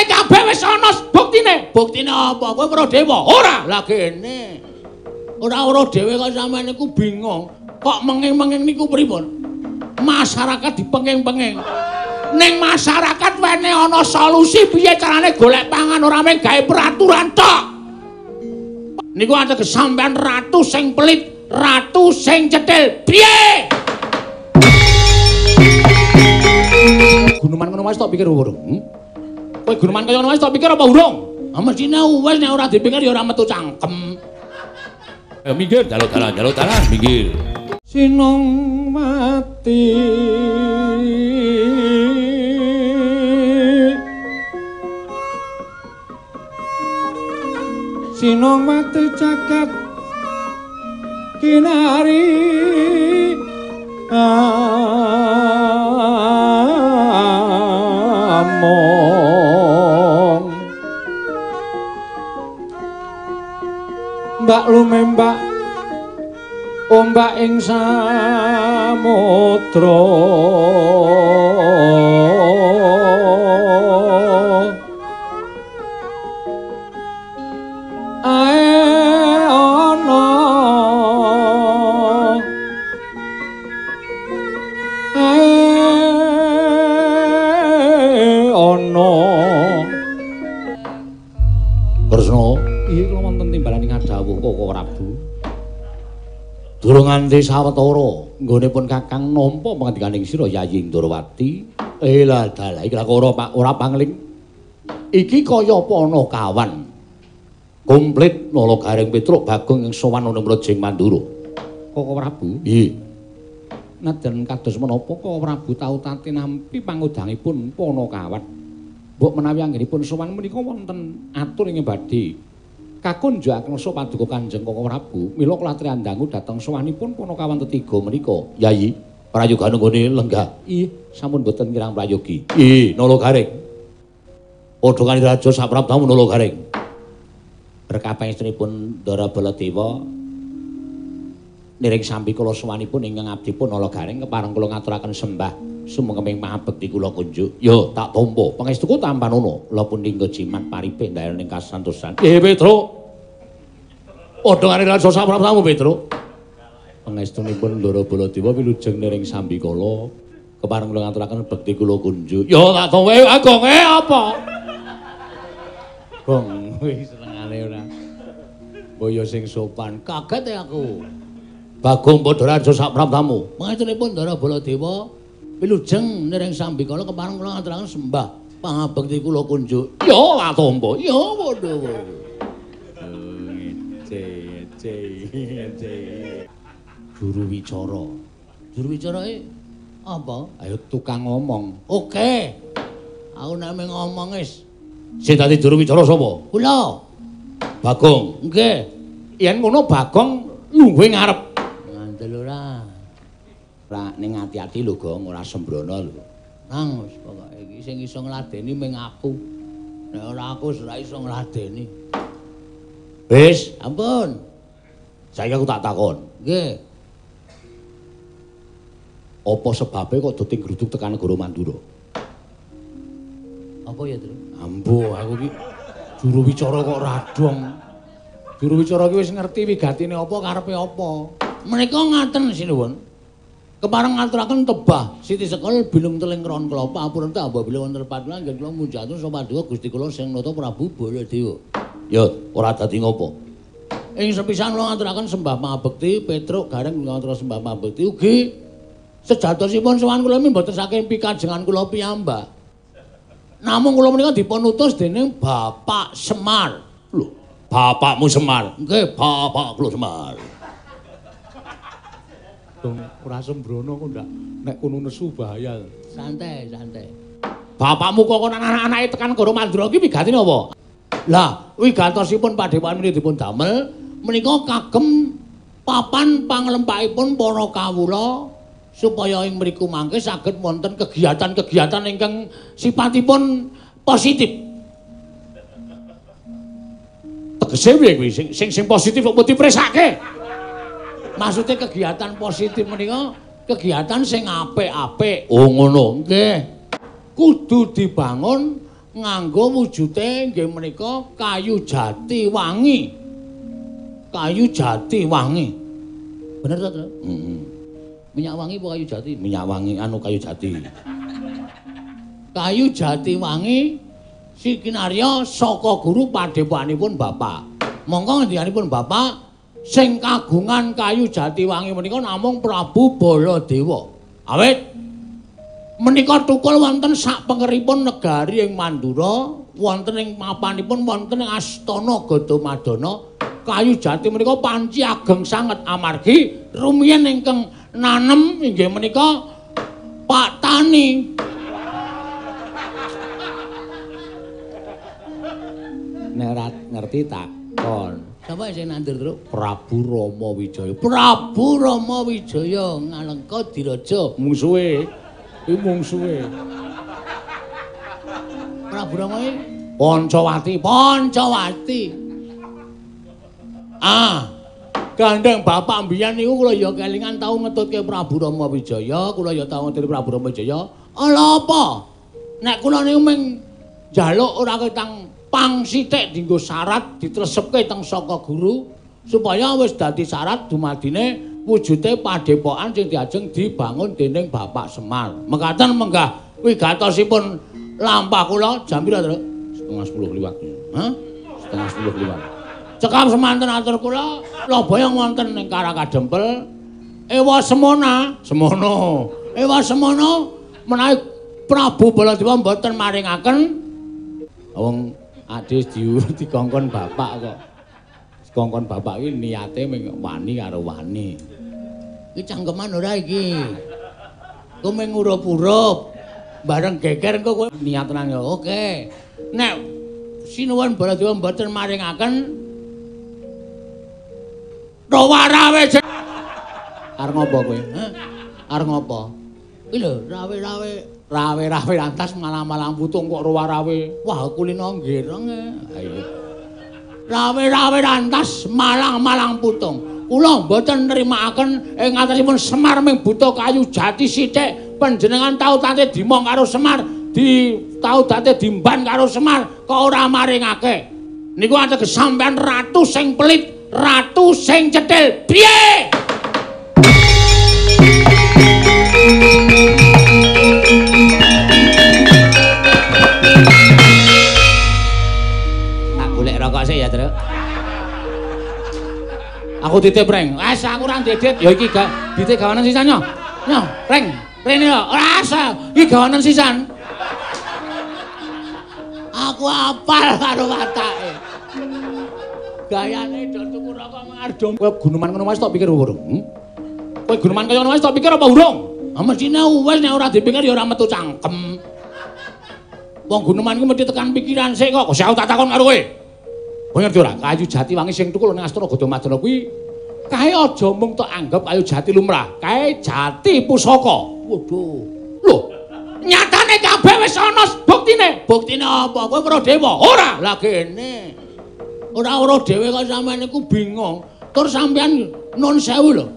Kene kabeh wis ana buktine. Buktine apa? Kowe weruh dhewe? Ora. Lah kene. Ora weruh dhewe kok sampean niku bingung. Kok menging-menging niku pripun? Masyarakat dipenging-penging. Ning masyarakat wene ana solusi piye carane golek pangan ora mung gawe peraturan tok. Niku ateges sampean ratu sing pelit, ratu sing cetil. Piye? Guneman ngono wae tok pikir urung. Kowe guneman kaya ngono wae tok pikir apa urung? Ah mestine wis nek ora dipikir ya ora metu cangkem. Ayo minggir, jaluk dalan, jaluk dalan, minggir. Sinongmati Sinongmati jagat kinari among mbak lumembak ombak ing samudra ae ana ae ana Kresna iki kula wonten timbalan ing dawuh Koko Prabu. Durung nganti sawetara nggone pun Kakang nampa pangandikaning sira Yayi Ndorowati. Lah dalah iki lak ora pangling. Iki kaya ana kawan. Komplit Nala Gareng Petruk Bagong ing sowan ana Mrejing Mandura. Koko Prabu? Nggih. Najan kados menapa Koko Prabu tau tati nampi pangudangipun Panakawan. Mbok menawi anggenipun sowan menika wonten atur ing badhe kakunjakaken paduka Kanjeng Koko Prabu, mila kula triandangu dhateng sowanipun Panakawan tetiga menika. Yayi, prayoga nggone lenggah. Ih, sampun boten kirang prayogi. Ih, Nala Gareng. Padha kali raja saprabdamu Nala Gareng. Berkah pangestunipun Ndara Baladewa niring sambi kula sowanipun ingkang abdipun Nala Gareng kepareng kula ngaturaken sembah sumengkeming mahabekti kula kunjuk. Yo, tak tampa. Pangestuku tampanono. Kula pundi nggo jimat paripih ndayoning kasantosan. Petruk. Padha karo raja saprabdamu Petruk. Pangestunipun Ndara Baladewa wilujeng niring sambi kala kepareng kula ngaturaken bekti kula kunjuk. Yo, tak tampa. Agung, apa? Gong, wis senengane ora. Boyo sing sopan, kaget ya aku. Bagong padha raja saprabdamu. Pangestunipun Ndara Baladewa wilujeng niring sambikala kepareng kula ngaturaken sembah pangabekti kula kunjuk. Ya tak tampa. Ya padha padha. Ngece ngece. Juru wicara. Juru wicarae apa? Ayo tukang ngomong. Oke. Aku nek ngomong wis. Sing dadi juru wicara sapa? Kula. Bagong. Nggih. Yen ngono Bagong lungguhe ngarep. Ngandel ora. Ora ning ati-ati lho, Gong, ora sembrono lho. Nang wis pokoke iki sing iso ngladeni mung aku. Nek ora aku ora iso ngladeni. Wis, ampun. Saiki aku tak takon. Nggih. Apa sebabe kok do tingruduk tekan negara Mandura? Apa ya, Tru? Ambo, aku iki juru wicara kok radong. Juru wicara iki wis ngerti wigatine apa, karepe apa. Menika ngaten sinuwun. Kepareng ngaturaken tebah siti sekol bilung teling ron klopa apurenta apabila wonten lepat anggen kula munjatun sapa paduka Gusti kula sing nata Prabu Baladewa. Ya, ora dadi ngopo. Ing sepisan kula ngaturaken sembah pangabekti Petruk Gareng kula ngaturaken sembah pangabekti ugi sejatosipun sowan kula mboten saking pikajengan kula piyambak. Namung kula menika dipun utus dening Bapak Semar. Lho, bapakmu Semar? Nggih, bapak kula Semar. Dong, ora sembrono kok ndak nek kono nesu bahaya. Santai, santai. Bapakmu kok kon anak-anake tekan negara Mandura iki wigatine apa? Lah, wigatosipun padhepokan menika dipun damel menika kagem papan panglempahipun para kawula supaya ing mriku mangke saged wonten kegiatan-kegiatan ingkang sipatipun positif. Tegese piye kuwi? Sing positif kok dipresake? Maksudnya kegiatan positif menika kegiatan sing apik-apik. Oh ngono. Nggih. Kudu dibangun Nganggo wujute inggih menika kayu jati wangi. Kayu jati wangi. Bener to, Tru? Heeh. Minyak wangi apa kayu jati? Minyak wangi anu kayu jati. Kayu jati wangi sikinarya saka guru padepokanipun bapak. Mongko ngendikanipun bapak sing kagungan kayu jati wangi menika namung Prabu Baladewa. Awit menika tukul wonten sak pengeripun negari ing Mandura, wonten ing mapanipun wonten ing Astana Gadamadana. Kayu jati menika panci ageng sanget amargi rumiyin ingkang nanem inggih menika Pak Tani. Nek ora ngerti takon. Sapa sing nandur, Truk? Prabu Rama Wijaya. Prabu Rama Wijaya ngalengka diraja. Mungsuhe. Iki mungsuhe. Prabu Rama iki Pancawati, Pancawati. Ah, gandeng bapak mbiyen niku kula ya kelingan tau ngetutke Prabu Rama Wijaya, kula ya tau ngetutke Prabu Rama Wijaya. Ala apa? Nek kula niku mung njaluk ora ketang pang sithik dienggo syarat ditresepke teng saka guru supaya wis dadi syarat dumadine wujute padepokan sing diajeng dibangun dening Bapak Semar. Mekaten menggah wigatosipun lampah kula jam pira, Truk? 9:30 liwat. Hah? 9:30 liwat. Cekap semanten atur kula loboyong wonten ing Karakadempel. Ewa semana, semono. Ewa semono menawi Prabu Baladewa mboten maringaken wong adis dikongkon bapak kok. Dikongkon bapak iki niate mung wani karo wani. Iki cangkeman ora iki. Kowe mung ngurup-urup. Bareng geger engko kowe niat tenan ya. Oke. Nek sinuwun Baladewa mboten maringaken rawe-rawe. Arep ngopo kowe? Hah? Arep ngopo? Iki lho rawe-rawe, rawe-rawe lantas malang-malang putung kok rawe-rawe. Wah, kulino nggereng. Ayo. Rawe-rawe lantas malang-malang putung. Kula mboten nrimakaken ing atasipun Semar ming buta kayu jati sithik. Panjenengan tau tate dimong karo Semar, di tau tate dimban karo Semar, kok ora maringake. Niku ateges sampean ratu sing pelit, ratu sing cethil. Piye? Tak golek rokok sik ya, Truk. Aku titip, Reng. Wes aku ora ndedit. Ya iki gak ditip gawanen sisan yo. Yo, Reng. Rene yo. Ora asa. Iki gawanen sisan. Aku apal karo watake. Gayane do tuku rokok ngardo. Kowe guneman ngono wae tok pikir urung? Kowe guneman kaya ngono wae tok pikir apa urung? Ah mestine wis nek ora dipikir ya ora metu cangkem. Wong guneman ku mesti tekan pikiran sik kok. Kok aku tak takon karo kowe. Kowe ngerti ora? Kayu jati wangi sing tukul ning Astana Gadamadana kuwi kae aja mung tok anggap kayu jati lumrah, kae jati pusaka. Waduh. Lho, nyatane kabeh wis ana buktine. Buktine apa? Kowe weruh dewa? Ora. Lah kene. Ora weruh dhewe kok sampean niku bingung. Tur sampean nun sewu lho.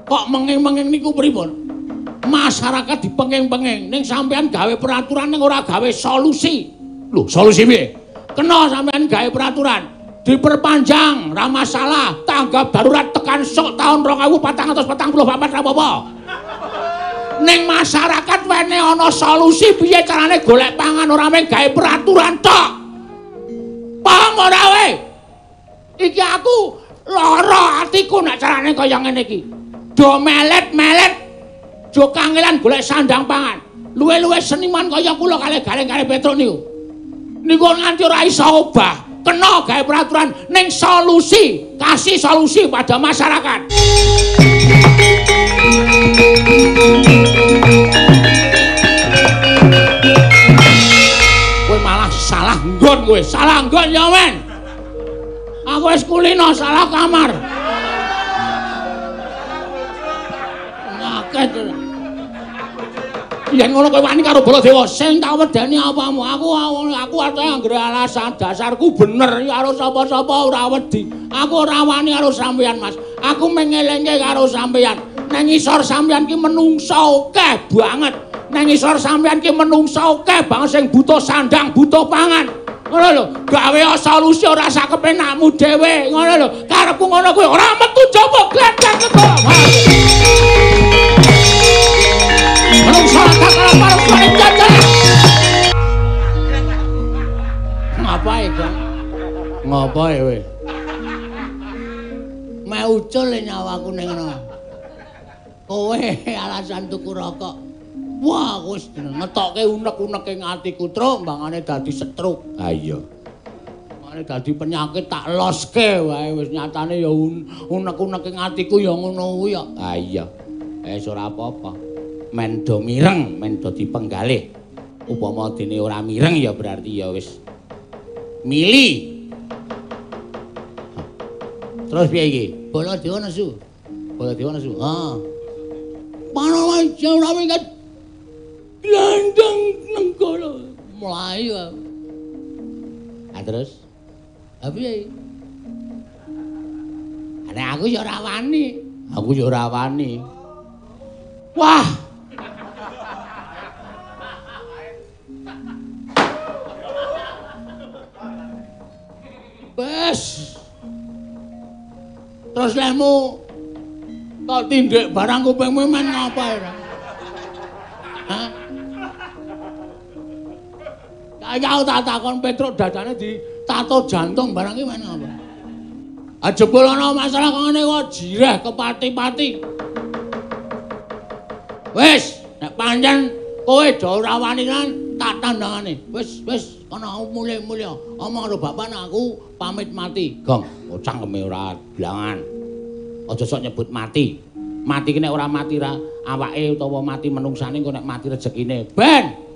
Kok menging-menging niku pripun? Masyarakat dipenging-penging ning sampean gawe peraturan ning ora gawe solusi. Lho, solusi piye? Kena sampean gawe peraturan diperpanjang, ra masalah, tanggap darurat tekan sok tahun 2444 ra apa-apa. Ning masyarakat wene ana solusi piye carane golek pangan ora mung gawe peraturan tok. Paham ora kowe? Iki aku lara atiku nek carane kaya ngene iki. Do melet-melet, do kangelan golek sandang pangan. Luwe-luwe seniman kaya kula kalih Gareng kalih Petruk niku. Niku nganti ora iso obah. Kena gawe peraturan ning solusi, kasih solusi pada masyarakat. Kowe malah salah nggon kowe, salah nggon ya men. Aku wis kulino salah kamar. Ngaket. Yen ngono kowe wani karo Baladewa, sing tak wedeni apamu? Aku arep anggere alasan dasarku bener karo sapa-sapa ora wedi. Aku ora wani karo sampeyan, Mas. Aku mengelengke karo sampeyan. Nang ngisor sampeyan ki menungsa akeh banget. Nang ngisor sampean ki menungsa akeh banget sing butuh sandang, butuh pangan. Ngono lho, gawe solusi ora sak kepenakmu dhewe, ngono lho. Karepku ngono kuwi ora metu jaba gledek kok. Menungsa tak kalah parung suwane jajan. Ngapae, Kang? Ngapae kowe? Meh ucul nyawaku ning ngono. Kowe alasan tuku rokok. Wah, wis ngetokke unek-unek ing atiku, Truk, mbangane dadi stroke. Ha iya. Mbangane dadi penyakit tak loske wae wis nyatane ya unek-unek ing atiku ya ngono kuwi ya. Ha iya. Wis ora apa-apa. Men do mireng, men do dipenggalih. Upama dene ora mireng ya berarti ya wis mili. Terus piye iki? Baladewa nesu. Baladewa nesu. Ha. Panawaja ora minggat. Glandang nenggala mlayu. Ha terus? Ha piye? Nek aku ya ora wani. Aku ya ora wani. Wah. Wes. Terus lehmu kok tindik barang kupingmu men ngapa ora? Hah? Saiki aku tak takon Petruk dadane ditato jantung barang iki men ngapa? Ah jebul ana masalah kok ngene kok jireh kepati-pati. Wis, nek pancen kowe do ora wani kan tak tandangane. Wis, wis kono aku mulih-mulih. Omong karo bapak nek aku pamit mati. Gong, cangkeme ora blangan. Aja sok nyebut mati. Mati ki nek ora mati ra awake utawa mati menungsane engko nek mati rezekine. Ben.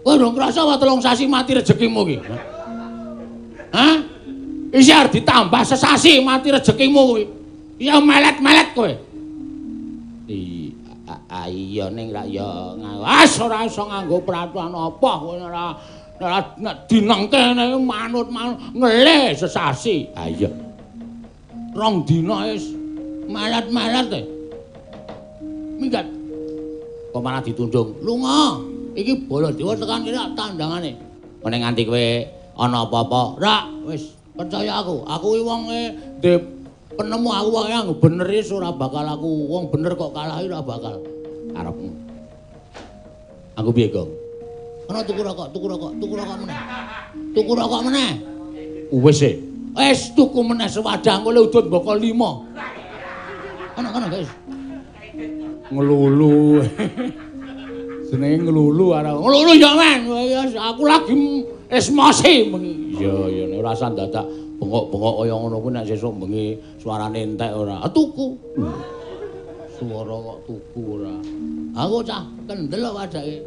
Kowe durung krasa apa 3 sasi mati rezekimu ki? Hah? Isih arep ditambah sesasi mati rezekimu kuwi. Ya melet-melet kowe. Iya ning ra ya as ora iso nganggo peraturan apa kowe ora nek dinengke manut-manut ngelih sesasi. Ha iya. 2 dina wis melet-melet e. Minggat. Kok malah ditundung. Lunga. Iki Baladewa tekan kene tandangane. Nek nganti kowe ana apa-apa, ra wis percaya aku. Aku iki wonge ndek penemu aku wong yang bener wis ora bakal aku wong bener kok kalah ora bakal. Karepmu. Aku piye, Gong? Ana tuku rokok, tuku rokok, tuku rokok meneh. Tuku rokok meneh. Wis e. Wis tuku meneh sewadah engko le udut mboko 5. Ana-ana, guys. Ngelulu. Jenenge ngelulu arep. Ngelulu ya, men. Aku lagi esmosi bengi. Iya, iya nek ora usah dadak bengok-bengok kaya ngono kuwi nek sesuk bengi suarane entek ora. Tuku. Suara kok tuku ora. Aku cah kendel kok wadake.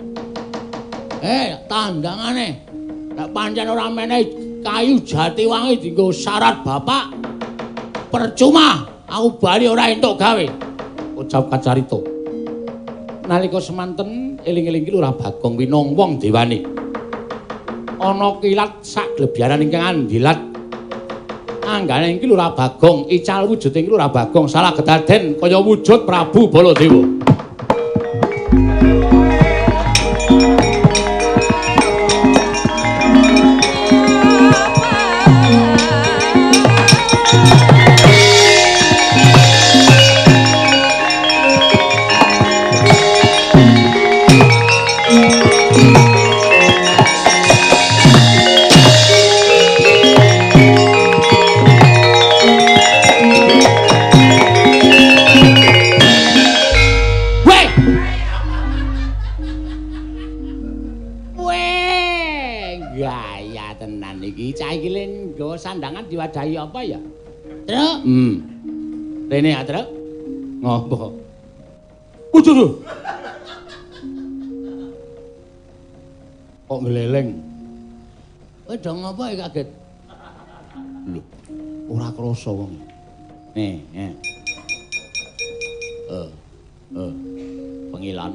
Tandangane. Nek pancen ora menehi kayu jati wangi dienggo syarat bapak. Percuma aku bali ora entuk gawe. Ucap kacarita. Nalika semanten eling-eling ki Lurah Bagong winong wong dewane. Ana kilat sak glebyaran ingkang andilat. Anggane iki Lurah Bagong, ical wujude iki Lurah Bagong salah kedaden kaya wujud Prabu Baladewa. Sandangan diwadahi apa ya? Truk. Rene ya, Truk. Ngopo? Waduh. Kok ngleleng? Kowe do ngopo iki kaget? Lho, ora krasa wong. Nih, nih. Pengilan.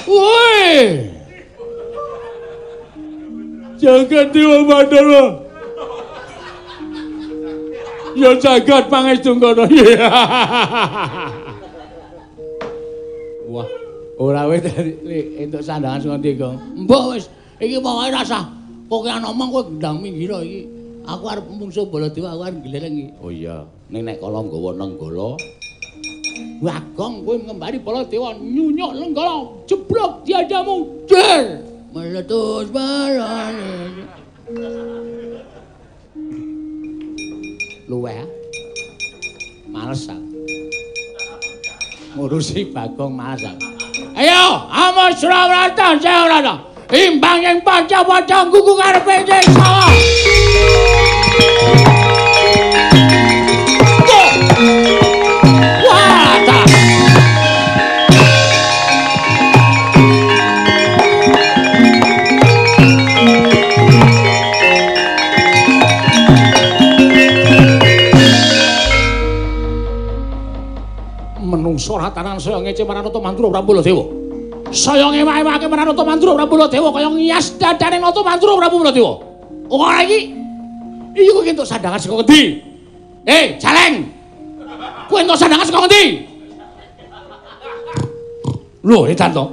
Woi. Jagat Dewa Bathara. Ya jagat pangestungkana. Wah, ora wis entuk sandangan saka ndi, Gong? Mbok wis, iki pokoke rasah kokean omong kowe ndang minggir iki. Aku arep mungsuh Baladewa, aku arep gleleng iki. Oh iya, ning nek kala nggawa Nenggala, Bagong kowe ngembari Baladewa nyunyuk Nenggala, jeblok diadamu. Der! Meletus barane. Luweh. Males aku. Ngurusi Bagong males aku. Ayo, amo Surawarta, Surawarta. Imbang ing panca-panca nggugu karepe desa. Wah, ta. Menungso ratanan saya ngece marang Nata Mandura Prabu Baladewa. Saya ngewake-wake marang Nata Mandura Prabu Baladewa kaya ngias dadane Nata Mandura Prabu Baladewa. Ora iki. Iki kowe entuk sandangan saka ngendi? Celeng. Kowe entuk sandangan saka ngendi? Lho, edan to.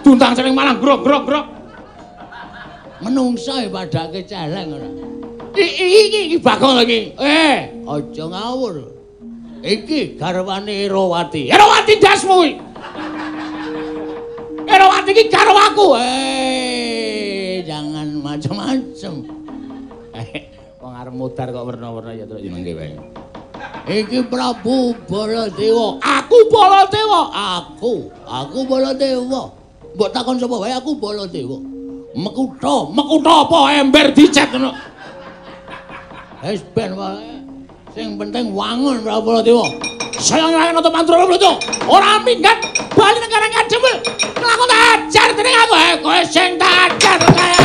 Tuntang celeng malah grok-grok-grok. Menungso e padake celeng ora. Iki Bagong lho iki. Aja ngawur. Iki garwane Erawati. Erawati dasmu iki. Erawati iki garwaku. Jangan macem-macem. Wong arep mudhar kok werna-werna ya terus jenenge wae. Iki Prabu Baladewa. Aku Baladewa. Aku Baladewa. Mbok takon sapa wae aku Baladewa. Mekutha, mekutha apa ember dicet ngono. Wis ben wae. Sing penting wangun Prabu Baladewa. Saya ngrayani Nata Mandura Prabu Baladewa. Ora minggat bali negara kajembel. Aku tak ajar dening aku. Kowe sing tak ajar kaya.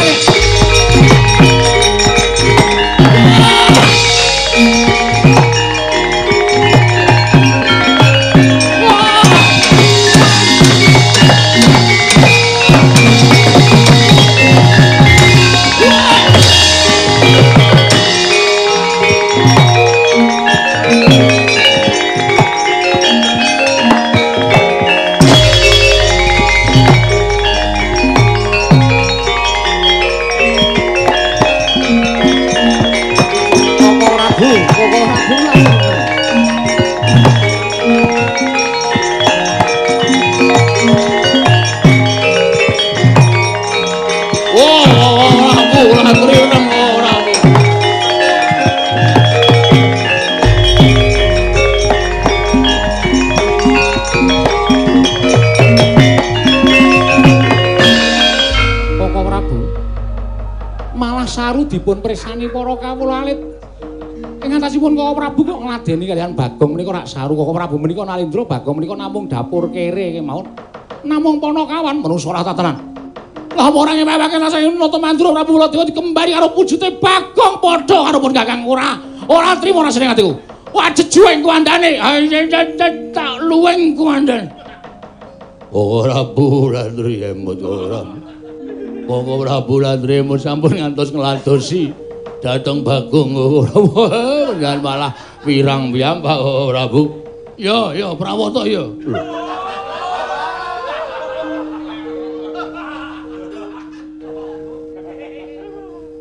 Dipun presani para kawula alit. Ing antasipun Koko Prabu kok ngladeni kaliyan Bagong menika rak saru. Koko Prabu menika nalindra, Bagong menika namung dapur kere kemawon. Namung ponokawan manungsa ora tatanan. Lah ora ngewewake rasane Nata Mandura Prabu Baladewa dikembari karo wujute Bagong padha karo pun Kakang ora. Ora trimo rasane atiku. Wah jejuweng kuwandane. Tak luweng kuwandane. Koko Prabu Landri emut ora. Koko Prabu Landremo sampun ngantos ngladosi dhateng Bagong ora jangan malah wirang piyambak Koko Prabu. Ya ya Prawata ya.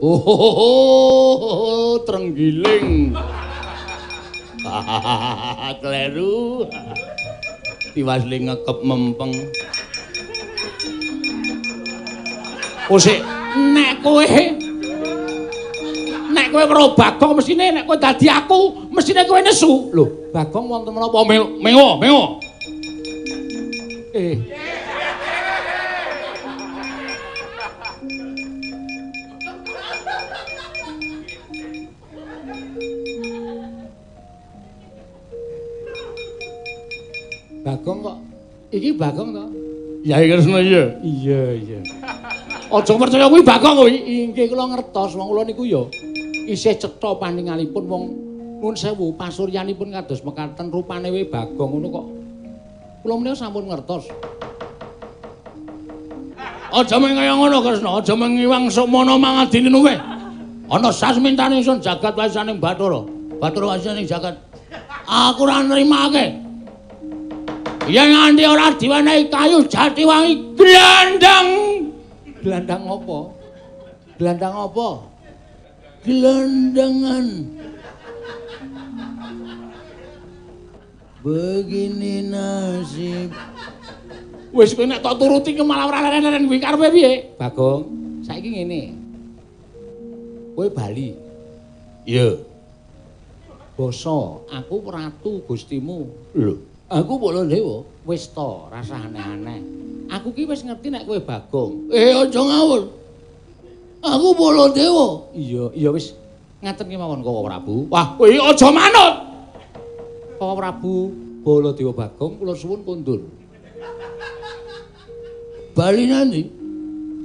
Oh, trenggiling. Kleru. Tiwas le ngekep mempeng. Sik, nek kowe weruh Bagong mesthine nek kowe dadi aku, mesthine kowe nesu. Lho, Bagong wonten menapa mengo, mengo. Bagong kok iki Bagong to? Ya Kresna iya. Iya, iya. Aja percaya kuwi Bagong kuwi. Inggih kula ngertos wong kula niku ya isih cetha paningalipun wong nuwun sewu pasuryanipun kados mekaten rupane we Bagong ngono kok. Kula menika sampun ngertos. Aja mung kaya ngono Kresna, aja mung ngiwang sukmana mangadine luwih. Ana sasmintane ingsun jagat warisaning Bathara. Bathara warisaning jagat. Aku ora nrimake. Yen nganti ora diwenehi kayu Jatiwangi glandang. Glandang apa? Glandang apa? Gelandangan. Begini nasib. Wis kowe nek tok turuti ki malah ora leren-leren kuwi karepe piye? Bagong, saiki ngene. Kowe bali. Iya. Basa, aku ratu Gustimu. Lho, aku Baladewa. Wis to, rasah aneh-aneh. Aku ki wis ngerti nek kowe Bagong. Aja ngawur. Aku Baladewa. Iya, iya wis. Ngaten ki mawon Koko Prabu. Wah, kowe aja manut. Koko Prabu Baladewa Bagong kula suwun kondur. Bali nanti?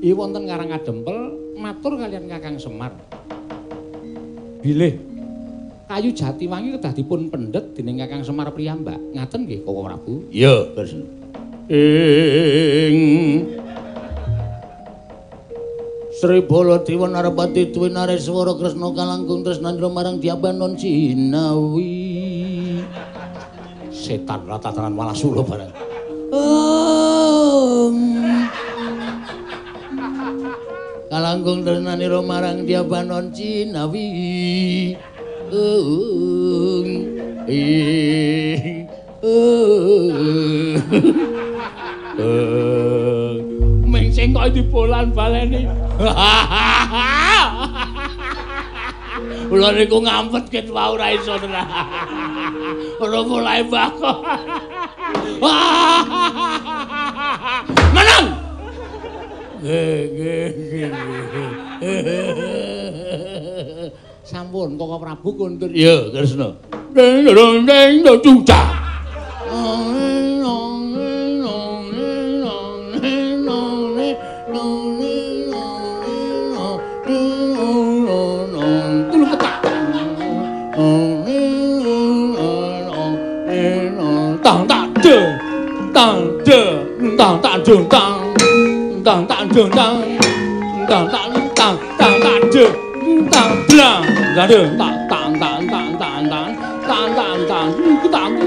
Iya wonten Karang Kadempel matur kalian Kakang Semar. Bilih kayu Jatiwangi kedah dipun pendhet dening Kakang Semar piyambak. Ngaten nggih Koko Prabu? Iya, Kresna. Ing Sri Baladewa Narapati Dwi Nareswara Kresna kalangkung tresnandra marang Dyabanon Jinawi. Setan ratatanan malah sula barang. Kalangkung tresnanira marang Dyabanon Jinawi. Mengsing kok dibolan baleni. Kula niku ngampet ket wau ora iso tenan. Ora mulai bako. Menang. Nggih, nggih. Sampun Koko Prabu kondur. Iya, Kresna. Ding dong ding dong cucak. Tang tak de, tang de, tang tak de, tang, tang tak de, tang, tang tak tang, tang tak de, tang blang, tang de, tang tang tang tang tang tang tang tang tang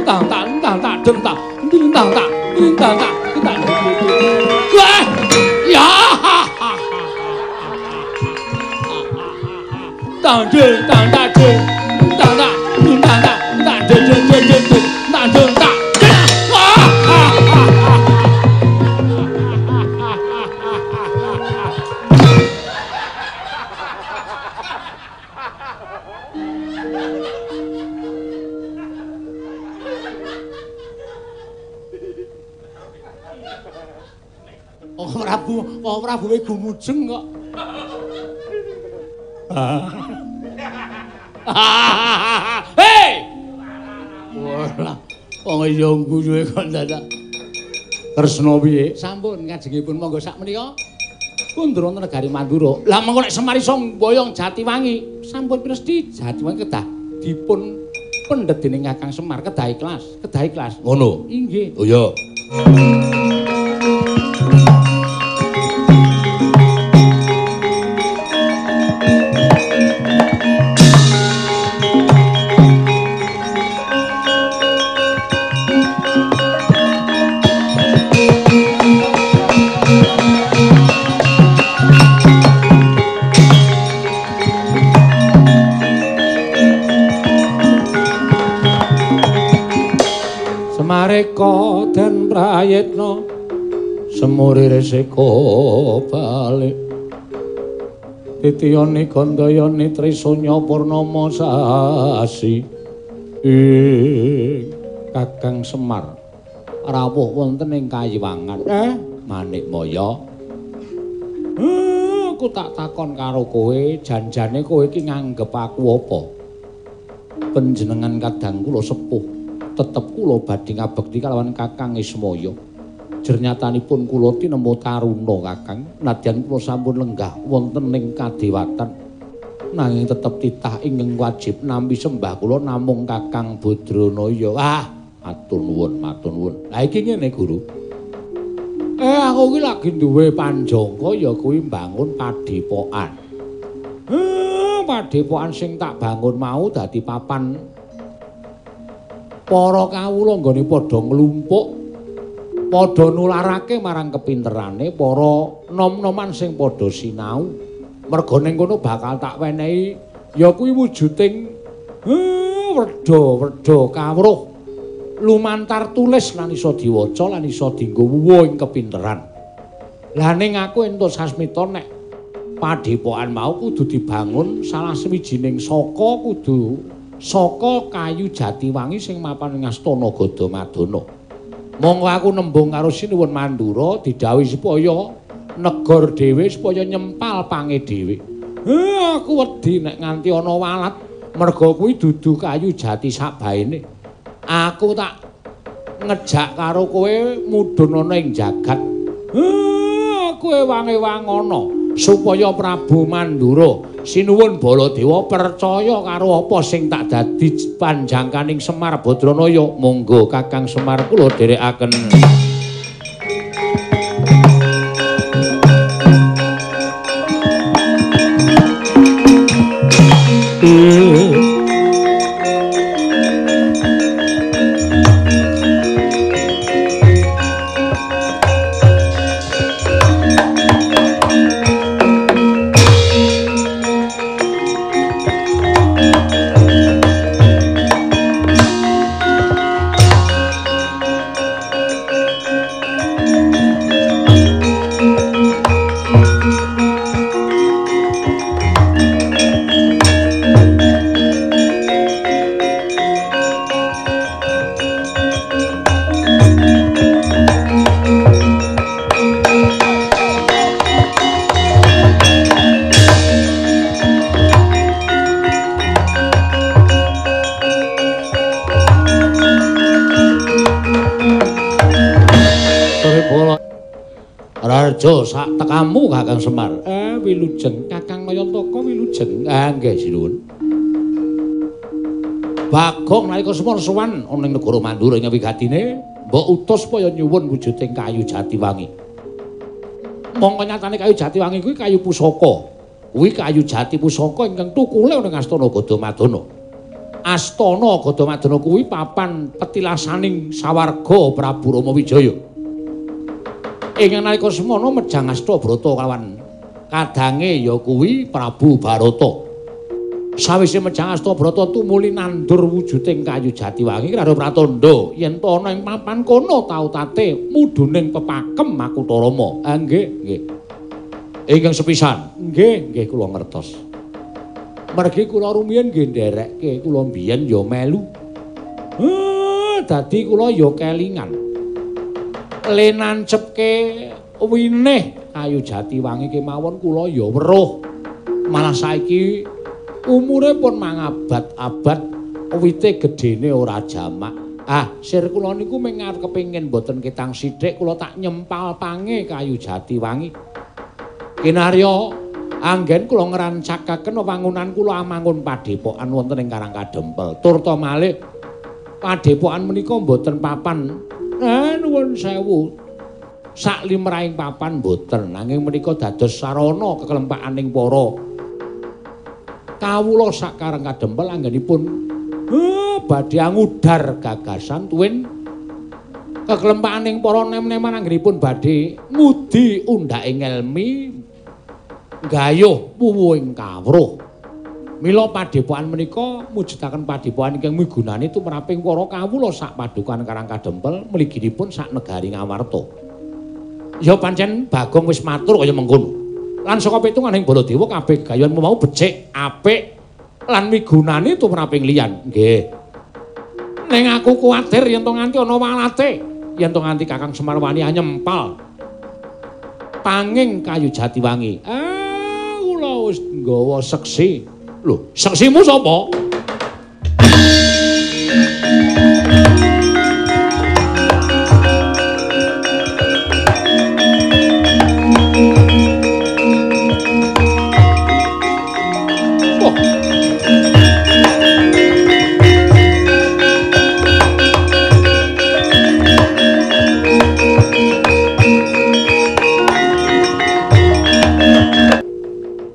tang tang tang tang tak de, tang, tang tak, tang tak, tang. Wah, ya, tang de, tang tak de, tang tak, tang tak, tang de de de de de, tang de tak. Oh Prabu we gumujeng kok. Hei! Wah, wong yo guyu kok dadak. Kresna piye? Sampun kajengipun monggo sak menika kundur wonten negari Mandura. Lah mengko nek Semar iso mboyong Jatiwangi, sampun pinesti Jatiwangi kedah dipun pendhet dening Kakang Semar, kedah ikhlas, kedah ikhlas. Ngono. Inggih. Oh iya. Semareka den prayitna semuri resika balik titiyane gandayane trisanya purnama sasi. Kakang Semar rawuh wonten ing kayiwangan. Manikmaya, aku tak takon karo kowe, janjane kowe iki nganggep aku apa? Panjenengan kadang kula sepuh, tetep kula badhe ngabekti kalawan Kakang Ismaya. Jernyatanipun kula tinemu taruna Kakang, nadyan kula sampun lenggah wonten ing kadewatan, nanging tetep titah ingkang wajib nampi sembah kula namung Kakang Badranaya. Ah, matur nuwun, matur nuwun. Lah iki ngene Guru. Aku iki lagi duwe panjangka ya kuwi mbangun padepokan. Padepokan sing tak bangun mau dadi papan para kawula nggone padha nglumpuk Padha nularake marang kepinterane para nom-noman sing padha sinau. Merga ning kono bakal tak wenehi ya kuwi wujuding werda-werda kawruh lumantar tulis lan iso diwaca lan iso dienggo wuwuh ing kepinteran. Lah ning aku entuk sasmita nek padhepokan mau kudu dibangun salah sawijining saka kudu saka kayu jatiwangi sing mapan ing astana Gadamadana. Monggo aku nembung karo Sinuwun Mandura didhawuhi supaya negor dhewe supaya nyempal pange dhewe. Aku wedi nek nganti ana walat merga kuwi dudu kayu jati sakbaene. Aku tak ngejak karo kowe mudhun ana ing jagat. Kowe wange-wangono supaya Prabu Mandura Sinuwun Baladewa percaya karo apa sing tak dadi panjangkaning Semar Badranaya. Monggo Kakang Semar kula dherekaken. Raja sak tekamu Kakang Semar. Wilujeng Kakang Nayantaka wilujeng. Nggih sinuwun. Bagong nalika Semar sowan ana ing negara Mandura ing wigatine mbok utus supaya nyuwun wujuding kayu jatiwangi. Mongko nyatane kayu jatiwangi kuwi kayu pusaka. Kuwi kayu jati pusaka ingkang tukule ana ing astana Gadamadana. Astana Gadamadana kuwi papan petilasaning sawarga Prabu Rama Wijaya. Ing nalika semono mejang Astabrata kawan kadange ya kuwi Prabu Barata. Sawise mejang Astabrata tumuli nandur wujuding kayu jatiwangi karo pratandha yen to ana ing papan kono tau tate mudhuning pepakem Makutha Rama. Nggih, nggih. Ingkang sepisan, nggih, nggih kula ngertos. Mergi kula rumiyin nggih nderekke, kula mbiyen ya melu. Dadi kula ya kelingan. Le nancepke winih kayu jatiwangi kemawon kula ya weruh. Malah saiki umure pun mangabad-abad, wite gedene ora jamak. Sir kula niku mung arep kepengin mboten ketang sithik kula tak nyempal pange kayu jatiwangi. Kinarya anggen kula ngrancakaken wangunan kula amangun padhepokan wonten ing Karang Kadempel. Turta malih padhepokan menika mboten papan. Nuwun sewu. Sak limrahing papan mboten, nanging menika dados sarana kekelempakaning para kawula sak Karang Kadempel anggenipun badhe angudar gagasan tuwin kekelempakaning para nem-neman anggenipun badhe ngudi undhake ngelmi gayuh wuwuhing kawruh. Mila padhepokan menika mujudaken padhepokan ingkang migunani tumraping para kawula sak padukan Karang Kadempel mliginipun sak negari Ngawarta. Ya pancen Bagong wis matur kaya mengkono. Lan saka pitunganing Baladewa kabeh gayuhanmu mau becik, apik lan migunani tumraping liyan. Nggih. Ning aku kuwatir yen to nganti ana walate, yen to nganti Kakang Semar wani nyempal panging kayu jatiwangi. Kula wis nggawa seksi. Lho, seksimu sapa? Oh.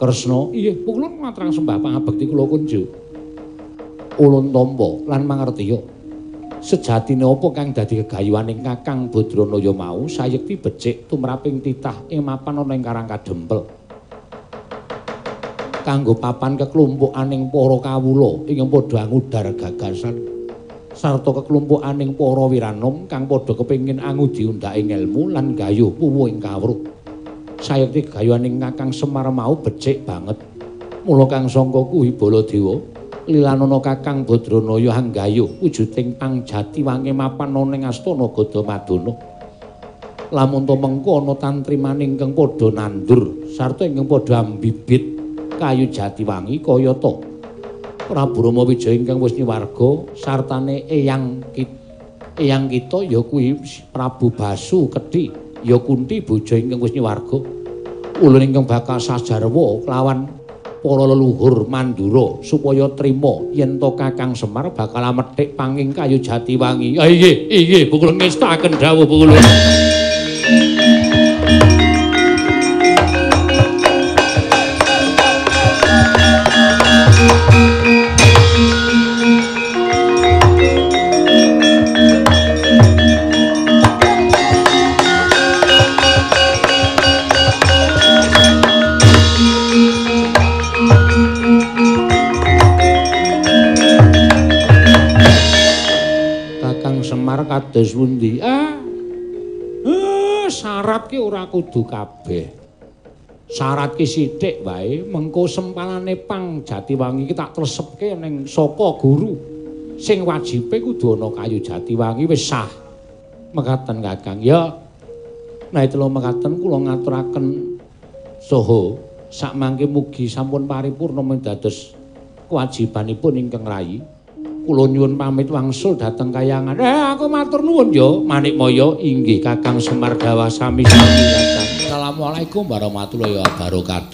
Kresna, iya, kula ngaturang sembah pangabekti kula kunjuk. Ulun tampa lan mangertiya. Sejatine apa kang dadi gegayuhaning Kakang Badranaya mau sayekti becik tumraping titah ing mapan ana ing Karang Kadempel. Kanggo papan keklumpukaning para kawula ingkang padha angudar gagasan sarta keklumpukaning para wiranom kang padha kepengin angudi undhaking ilmu lan gayuh puwu ing kawruh. Sayekti gegayuhaning Kakang Semar mau becik banget. Mula kang sangka kuwi Baladewa lilanana Kakang Badranaya anggayuh wujuding pang jatiwangi mapan ana ing astana Gadamadana. Lamun to mengko ana tantrimaning ingkang padha nandur sarta ingkang padha ambibit kayu jatiwangi kayata Prabu Rama Wijaya ingkang wis nyuwarga sartane eyang kita ya kuwi Prabu Basu Kedhi ya Kunti bojo ingkang wis nyuwarga. Ulun ingkang bakal sajarwa kelawan para leluhur Mandura supaya trima yen to Kakang Semar bakal amethik panging kayu jatiwangi. Ah inggih, inggih, kula ngestakaken dawuh kula. Kados pundi? Syarat ki ora kudu kabeh. Syarat ki sithik wae, mengko sempalane pang jatiwangi ki tak tlesepke ning saka guru. Sing wajibe kudu ana kayu jatiwangi wis sah. Mekaten Kakang. Ya. Nek telu mekaten kula ngaturaken saha sakmangke mugi sampun paripurna dados kewajibanipun ingkang rayi. Kula nyuwun pamit wangsul dhateng kayangan. Aku matur nuwun ya, Manikmaya. Inggih Kakang Semar dawah sami-sami Kakang. Assalamualaikum warahmatullahi wabarakatuh.